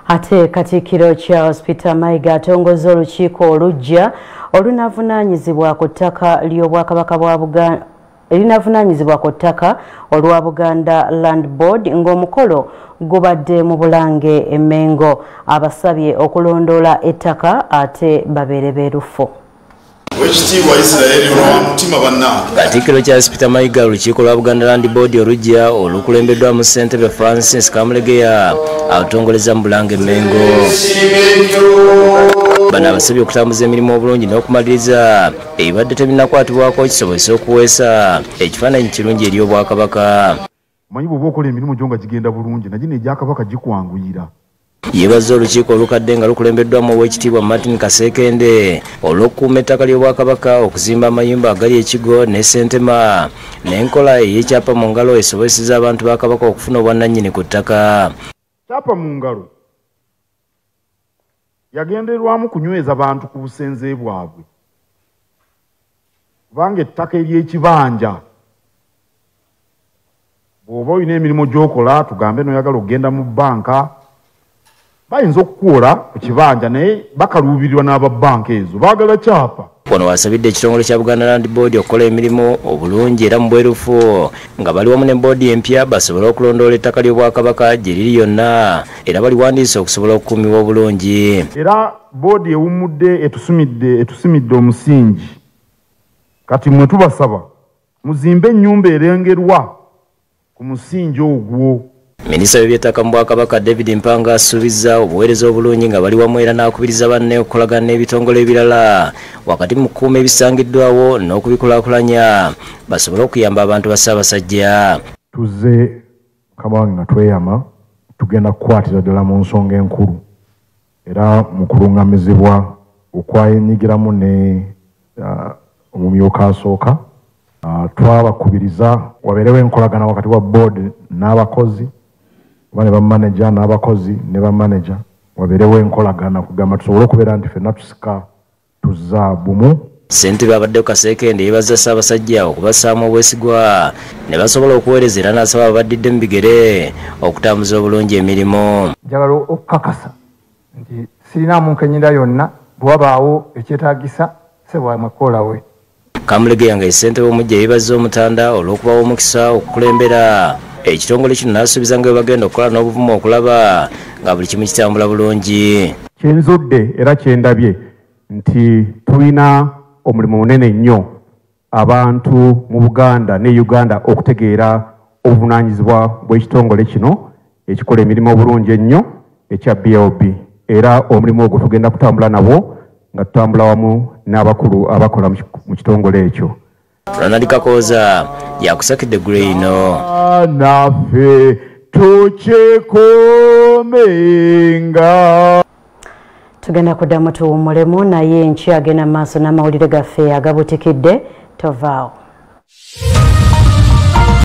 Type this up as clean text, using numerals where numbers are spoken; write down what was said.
Ate Katikkiro Charles Peter Mayiga atongoza olukiiko oluggya olunavunaanyizibwa ku ttaka ly'Obwakabaka bwa Buganda erinavunaanyizibwa ku ttaka olwa Buganda Land Board ng'omukolo gubadde mu Bulange e Mmengo. Abasabye okulondoola ettaka ate babeere beerufu. Katikkiro Charles Peter Mayiga olukiiko lwa Buganda Land Board oluggya olukulembeddwamu ssentebe Francis Kamulegeya atongoleza mu Bulange Mmengo. Bano abasabye okutambuza emirimu obulungi n'okumaliriza ebibadde tebinnakwatibwako kisobozesa okuweesa ekifaananyi kirungi eri Obwakabaka. Omanyi bw'oba okola emirimu gyo nga gigenda bulungi nagino egyakabaka gikwanguyira. Yeebazza olukiiko olukadde nga lukulembeddwamu Oweekitiibwa Martin Kasekende olw'okukuuma ettaka ly'Obwakabaka, okuzimba amayumba agali ekigo ne ssentema n'enkola ey'ekyapa mu ngalo esobozeseza abantu ba Kabaka okufuna obwannannyini ku ttaka. Kyapa mu ngalo yagendererwamu kunyweza bantu ku busenze bwabwe, kubanga ettaka ery'ekibanja bw'oba olina emirimu gy'okola, tugambe n'oyagala okugenda mu bbanka, bayinza okukuwola ku kibanja naye bakaluubirirwa n'ababbanka ezo baagala kyapa. Wano wasabidde ekitongole kya Buganda Land Board okukola emirimu obulungi era mu bwerufu nga bali wamu ne boodi empya basobole okulondoola ettaka ly'Obwakabaka gye liri yonna era baliwandiise okusobola okukuumibwa obulungi. Era boodi ewummudde etusimidde omusingi, kati mmwe tubasaba muzimbe ennyumba erengerwa ku musingi ogwo. Minisita w'ebyettaka mu Bwakabaka David Mpanga asuubizza obuweereza obulungi nga bali wamu era n'akubiriza banne okukolagana n'ebitongole ebirala wakati mu kukuuma ebisangiddwawo n'okubikulaakulanya basobole okuyamba abantu ba Ssaabasajja. Tuzze mukama wange nga tweyama tugenda kukwatira ddala mu nsonga enkulu era mu kulungamizibwa okwayenyigiramu ne omumyuka asooka twabakubiriza wabeerewo enkolagana wakati wa board n'abakozi oba ne bamaneja n'abakozi ne bamaneja, wabeerewo enkolagana kugamba tusobole okubeera nti ffenna tusika tuzza bumu. Ssentebe abadde ku Kasekende yeebazza Ssaabasajja okubassaamu obwesigwa ne basobola okuweereza era n'asaba abaddidde mu bigere okutambuza obulungi emirimu. Njagala okukakasa nti sirinaamu nkenyera yonna, bwe wabaawo ekyetaagisa ssebwamwe kolawe. Kamulegeya nga ye ssentebe omuggya yeebazza Omutanda olw'okubawa omukisa okukulembera ekitongole kino n'asuubiza nga bwe bagenda okukola n'obuvumu okulaba nga buli kimu kitambula bulungi. Kyenzudde era kyendabye nti tulina omulimu munene nnyo abantu mu Buganda ne Uganda okutegeera obuvunaanyizibwa bw'ekitongole kino ekikola emirimu obulungi ennyo ekya BLB, era omulimu ogwo tugenda kutambula nabwo nga tutambula wamu n'abakulu abakola mu kitongole ekyo. Ronald Kakooza yakusakidde Green. Naffe tukikuumenga. Tugenda kuddamu tuwummulemu naye nkyagenda mu maaso n'amawulire gaffe agabutikidde, tovaawo.